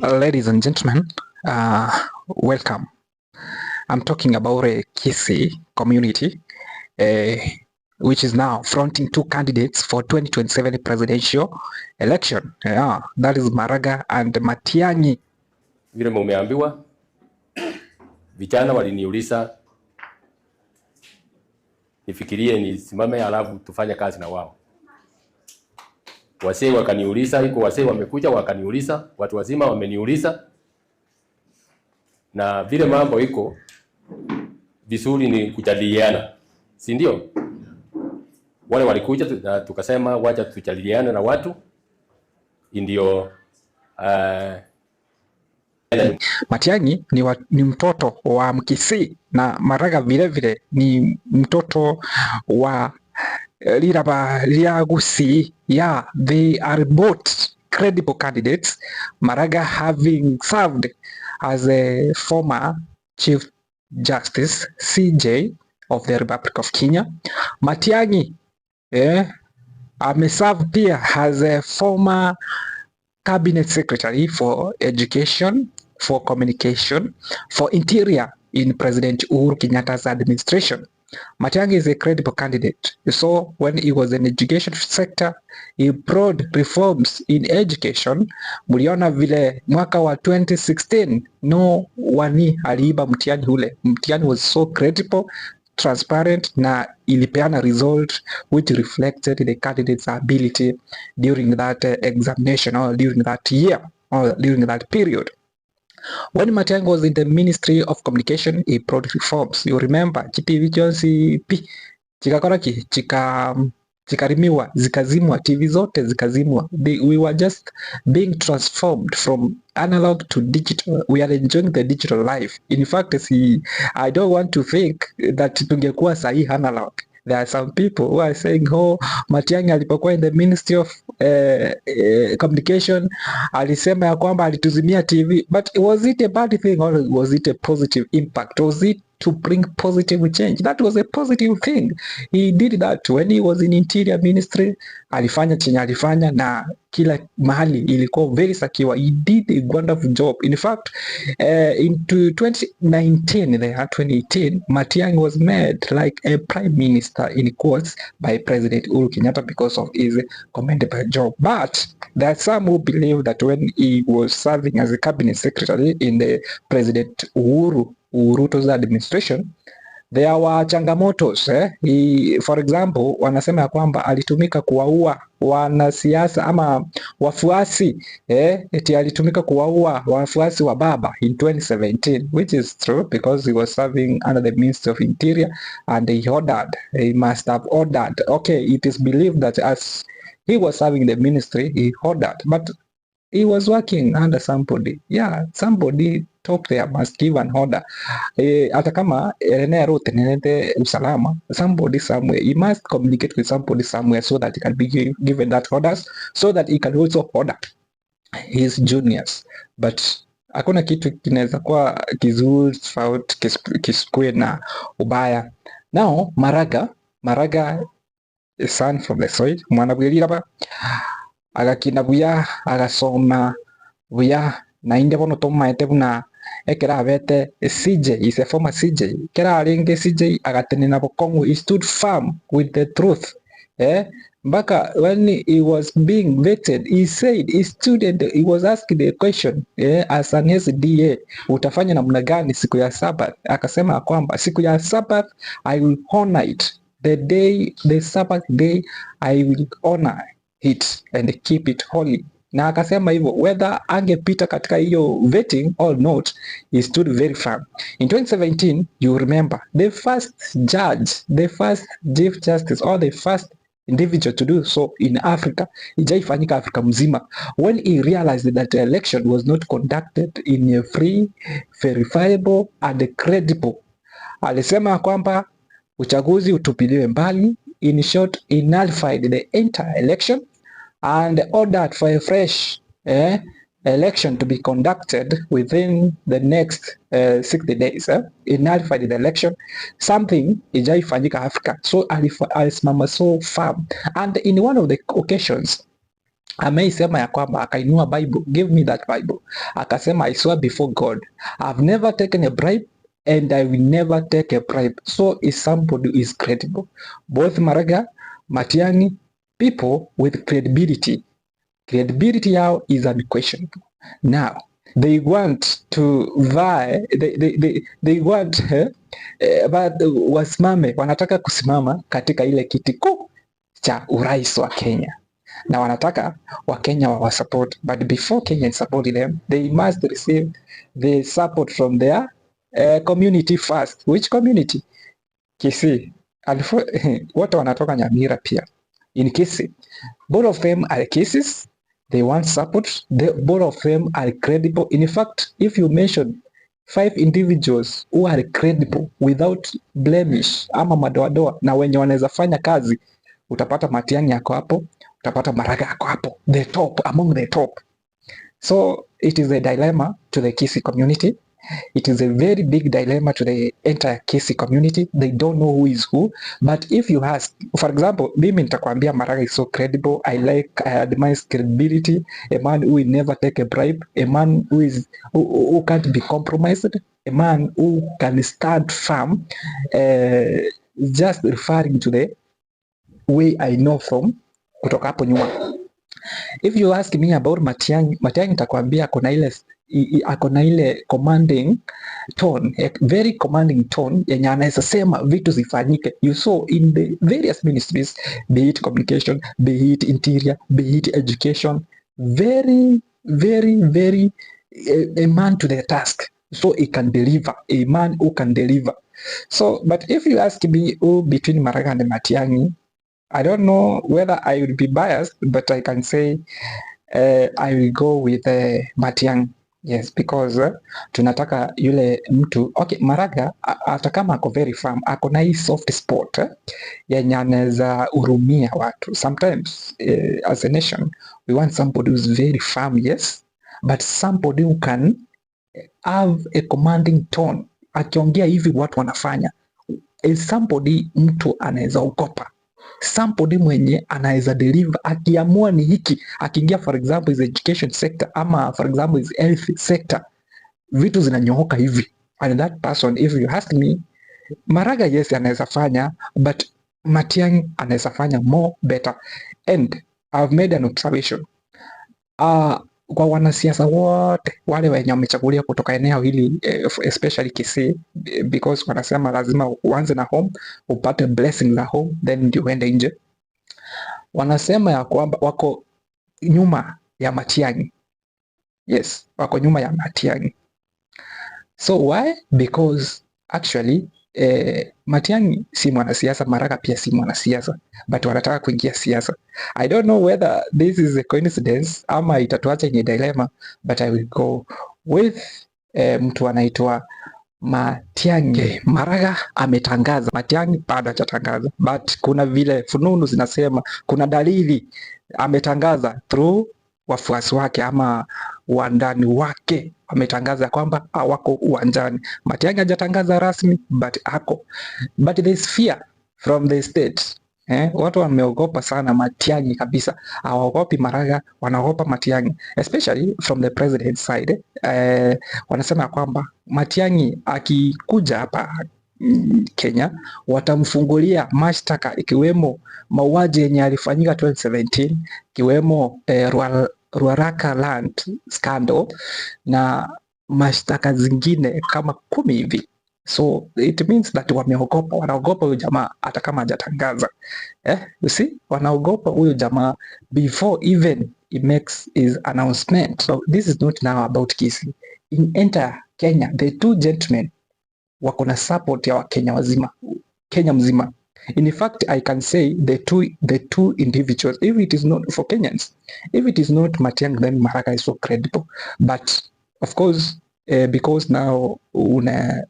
Ladies and gentlemen, welcome. I'm talking about a Kisii community, which is now fronting two candidates for 2027 presidential election. Yeah, that is Maraga and Matiang'i. Vile mumeambiwa, vijana waliniuliza nifikirie nisimame, alafu tufanye kazi na wao. Wasee wakaniuliza, iko wasee wamekuja wakaniuliza, watu wazima wameniuliza, na vile mambo iko vizuri ni kujadiliana, si ndio? Wale walikuja na tukasema wacha tujadiliane na watu ndio Matiang'i ni mtoto wa Mkisii na Maraga vile vile ni mtoto wa Riraba ria Gusii. Yeah, they are both credible candidates. Maraga having served as a former Chief Justice CJ of the Republic of Kenya. Matiang'i ameserve pia as a former cabinet secretary for education, for communication, for interior in President Uhuru Kenyatta's administration. Matiang'i is a credible candidate. So when he was in education sector, he brought reforms in education. Mliona vile mwaka wa 2016 no one aliiba mtihani ule. Mtihani was so credible, transparent na ilipeana result which reflected the candidate's ability during that examination or during that year or during that period. When Matiang'i was in the Ministry of Communication, he brought reforms. You remember, GTV Jones P chikakora ki chika zikarimiwa, zikazimwa, TV zote zikazimwa. We were just being transformed from analog to digital. We are enjoying the digital life. In fact, see, I don't want to think that tungekuwa sahi analog. There are some people who are saying, oh, Matiang'i alipokuwa in the Ministry of Communication alisema ya kwamba alituzimia TV, but was it a bad thing or was it a positive impact? Was it to bring positive change? That was a positive thing. He did that when he was in Interior Ministry. Alifanya chenye alifanya na kila mahali ilikuwa very secure. He did a wonderful job. In fact, into 2019, the 2018, Matiang'i was made like a prime minister in quotes by President Uhuru Kenyatta because of his commendable job. But there are some who believe that when he was serving as a cabinet secretary in the President Uhuru Ruto's administration, there were changamotos eh? He, for example, wanasema ya kwamba alitumika kuwaua wanasiasa ama wafuasi eti alitumika kuwaua wafuasi wa baba in 2017, which is true because he was serving under the Ministry of Interior and he ordered, he must have ordered. Okay, it is believed that as he was serving the ministry, he ordered, but he was working under somebody. Yeah, somebody top there must give an order. Hata kama ene arutenenete usalama, somebody somewhere, he must communicate with somebody somewhere so that he can be given that orders, so that he can also order his juniors. But hakuna kitu kinaweza kuwa kizuri tofauti kisikue na ubaya. Now Maraga, Maraga is son from the soil, mwana bwirira agakina buya agasoma buya na inde bono tomaete buna ekera abete CJ, is a former CJ kera arenge CJ agatenena bokong'u. He stood firm with the truth mpaka when he was being vetted, he said, he stood and he was asked the question as an SDA, utafanya namna gani siku ya Sabbath? Akasema kwamba siku ya Sabbath I will honor it, the day, the Sabbath day, I will honor it and keep it holy. Na akasema hivyo whether angepita katika hiyo vetting or not, he stood very firm. In 2017, you remember, the first judge, the first chief justice or the first individual to do so in Africa, ijaifanyika Afrika mzima, when he realized that the election was not conducted in a free, verifiable and credible, alisema kwamba uchaguzi utupiliwe mbali. In short, he nullified the entire election and ordered for a fresh election to be conducted within the next 60 days. He nullified the election, something ijaifanyika Africa. So alisimama so firm, and in one of the occasions Ameisema ya kwamba akainua Bible, give me that Bible. Akasema, "I swear before God, I've never taken a bribe and I will never take a bribe." So is somebody who is credible. Both Maraga, Matiang'i, people with credibility. Credibility yao is unquestionable. Now, they want to vie, they want but wasimame, wanataka kusimama katika ile kiti kuu cha urais wa Kenya na wanataka Wakenya wawasupport, but before Kenyans support them, they must receive the support from their community first. Which community? Kisii. Wote wanatoka Nyamira pia in Kisii. Both of them are Kisiis. They want support. Both of them are credible. In fact, if you mention five individuals who are credible without blemish ama madoadoa na wenye wanaweza fanya kazi, utapata Matiang'i yako hapo, utapata Maraga yako hapo, the top among the top. So it is a dilemma to the Kisii community. It is a very big dilemma to the entire Kisii community. They don't know who is who. But if you ask, for example, mimi nitakwambia Maraga is so credible. I admire his credibility. A man who will never take a bribe. A man who can't be compromised. A man who can stand firm. Just referring to the way I know from kutoka hapo nyuma. If you ask me about Matiang'i, Matiang'i nitakwambia ako na ile commanding tone, a very commanding tone yenye anaweza sema vitu zifanyike. You saw in the various ministries, be it communication, be it interior, be it education, very very very a man to the task, so he can deliver, a man who can deliver. So, but if you ask me who between Maraga and Matiang'i, I don't know whether I will be biased, but I can say I will go with Matiang'i. Yes, because tunataka yule mtu, okay, Maraga hata kama ako very firm, ako na hii soft spot yenye anaweza hurumia watu. Sometimes as a nation we want somebody who's very firm, yes, but somebody who can have a commanding tone. Akiongea hivi watu wanafanya. Is somebody mtu anaweza ogopa, somebody mwenye anaweza deliver akiamua ni hiki, akiingia for example is education sector ama for example is health sector, vitu zinanyooka hivi. And that person, if you ask me, Maraga, yes, anaweza fanya, but Matiang'i anaweza fanya more better. And I've made an observation kwa wanasiasa wote wale wenye wamechaguliwa kutoka eneo hili especially Kisii, because wanasema lazima uanze na home, upate blessing za home, then ndio uende nje. Wanasema ya kwamba wako nyuma ya Matiang'i. Yes, wako nyuma ya Matiang'i. So why? Because actually Matiang'i si mwanasiasa, Maraga pia si mwanasiasa, but wanataka kuingia siasa. I don't know whether this is a coincidence ama itatuacha yenye dilemma, but I will go with mtu anaitwa Matiang'i. Maraga ametangaza, Matiang'i bado hajatangaza, but kuna vile fununu zinasema kuna dalili ametangaza through wafuasi wake ama wandani wake, ametangaza kwamba hawako uwanjani. Matiang'i hajatangaza rasmi but ako, but there is fear from the state. Watu wameogopa sana Matiang'i kabisa, hawaogopi Maraga, wanaogopa Matiang'i, especially from the president side. Wanasema kwamba Matiang'i akikuja hapa Kenya watamfungulia mashtaka ikiwemo mauaji yenye alifanyika 2017, ikiwemo Ruaraka land scandal na mashtaka zingine kama 10 hivi. So it means that wameogopa, wanaogopa huyu jamaa hata kama hajatangaza. You see, wanaogopa huyu jamaa before even he makes his announcement. So this is not now about Kisii. In entire Kenya, the two gentlemen wako na support ya Wakenya wazima, Kenya mzima. In fact, I can say the two individuals, if it is not for Kenyans, if it is not Matiang'i, then Maraga is so credible. But of course, because now una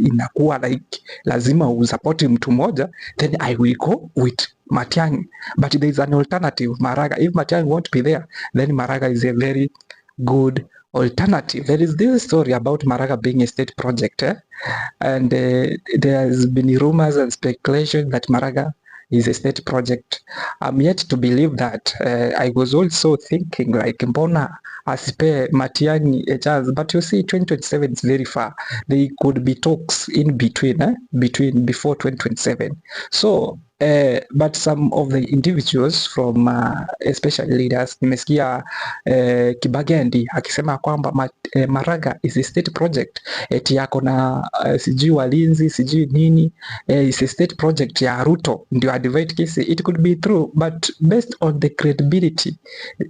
inakuwa like lazima usapoti mtu mmoja, then I will go with Matiang'i. But there is an alternative, Maraga. If Matiang'i won't be there, then Maraga is a very good alternative. There is this story about Maraga being a state project, eh? And there has been rumors and speculation that Maraga Is a state project. I'm yet to believe that. I was also thinking like, mbona asipe Matiang'i a chance? But you see, 2027 is very far. There could be talks in between, eh? Between before 2027. So but some of the individuals from especially leaders, nimesikia Kibagendi akisema kwamba Maraga is a state project, eti yako na sijui walinzi, sijui nini, is a state project ya Ruto ndio adivide Kisii. It could be true, but based on the credibility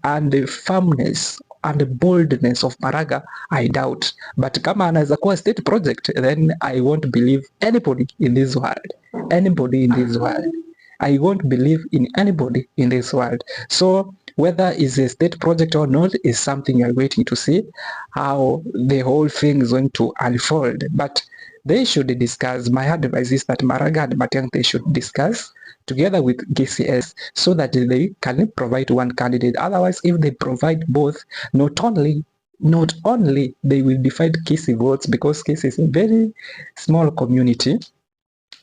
and the firmness and the boldness of Maraga, I doubt. But kama anaweza kuwa state project, then I won't believe anybody in this world. Anybody in this world. I won't believe in anybody in this world. So whether it's a state project or not is something you're waiting to see how the whole thing is going to unfold. But they should discuss. My advice is that Maraga and Matiang'i, they should discuss together with KCS so that they can provide one candidate. Otherwise, if they provide both, not only they will divide Kisii votes, because Kisii is a very small community.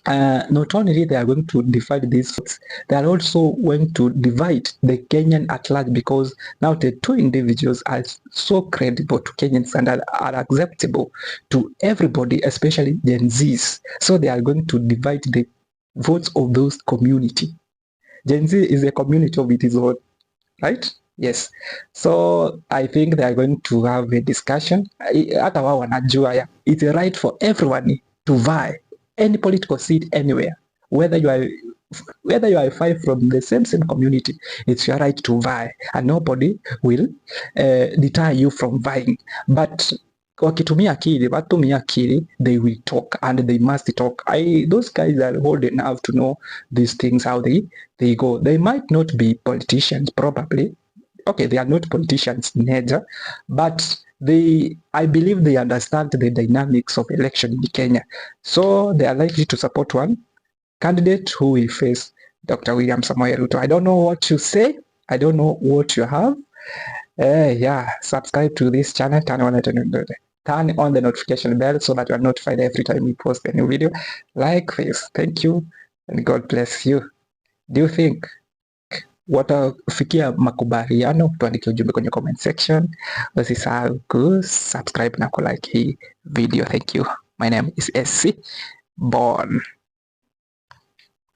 Not only they are going to divide these votes, they are also going to divide the Kenyan at large, because now the two individuals are so credible to Kenyans and are acceptable to everybody, especially Gen Zs. So they are going to divide the votes of those community. Gen Z is a community of its own, right? Yes. So I think they are going to have a discussion. Hata wao wanajua ya it's a right for everyone to vie any political seat anywhere. Whether you are five from the same community, it's your right to vie, and nobody will deter you from vying. But wakitumia akili, watumia akili, they will talk and they must talk. Those guys are old enough to know these things, how they go. They might not be politicians, probably. Okay, they are not politicians neither, but they, I believe they understand the dynamics of election in Kenya. So they are likely to support one candidate who will face Dr. William Samoei Ruto. I don't know what to say. I don't know what you have. Yeah, subscribe to this channel, turn on the notification bell so that you are notified every time we post a new video like this. Thank you and God bless you. Do you think watafikia makubaliano? Tuandike ujumbe kwenye comment section. Usisahau kusubscribe na kulike hii video. Thank you. My name is SC Born.